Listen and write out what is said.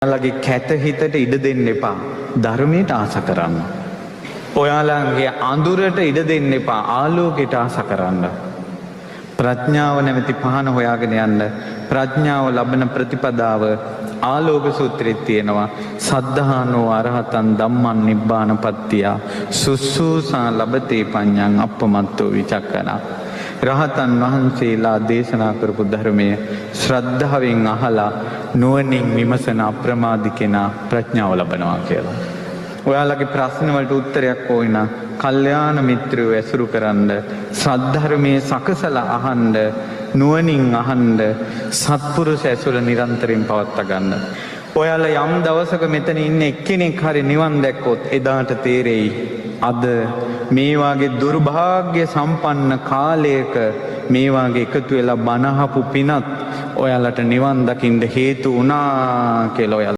ඔයාලගේ කැත හිතට ඉඩ දෙන්න එපා. ධර්මයට ආස කරන්න. ඔයාලගේ අඳුරට ඉඩ දෙන්න එපා. ආලෝකයට ආස කරන්න. ප්‍රඥාව නැමැති පහන හොයාගෙන යන්න. ප්‍රඥාව ලබන ප්‍රතිපදාව ආලෝක සූත්‍රයේ තියෙනවා. සද්ධානෝ අරහතං ධම්මං නිබ්බාන පත්තිය සුස්සූසා ලබතේ පඤ්ඤං අප්පමත්තෝ විචක්කනා. රහතන් වහන්සේලා දේශනා කරපු ධර්මය ශ්‍රද්ධාවෙන් අහලා නුවණින් විමසන අප්‍රමාදී කෙනා ප්‍රඥාව ලබනවා කියලා. ඔයාලගේ ප්‍රශ්න වලට උත්තරයක් ඕන නම් කල්යාණ මිත්‍රයෝ ඇසුරු කරන්න, සද්ධර්මයේ සකසලා අහන්න, නුවණින් අහන්න, සත්පුරුෂ ඇසුර නිරන්තරයෙන් පවත්වා ගන්න. ඔයාලා යම් දවසක මෙතන ඉන්න එක්කෙනෙක් හරි නිවන් දැක්කොත් එදාට තේරෙයි අද මේ වාගේ දුර්භාග්‍ය සම්පන්න කාලයක මේ වාගේ එකතු වෙලා බණ අහපු පිනත් ඔයාලට නිවන් දකින්න හේතු වුණා කියලා ඔයාලා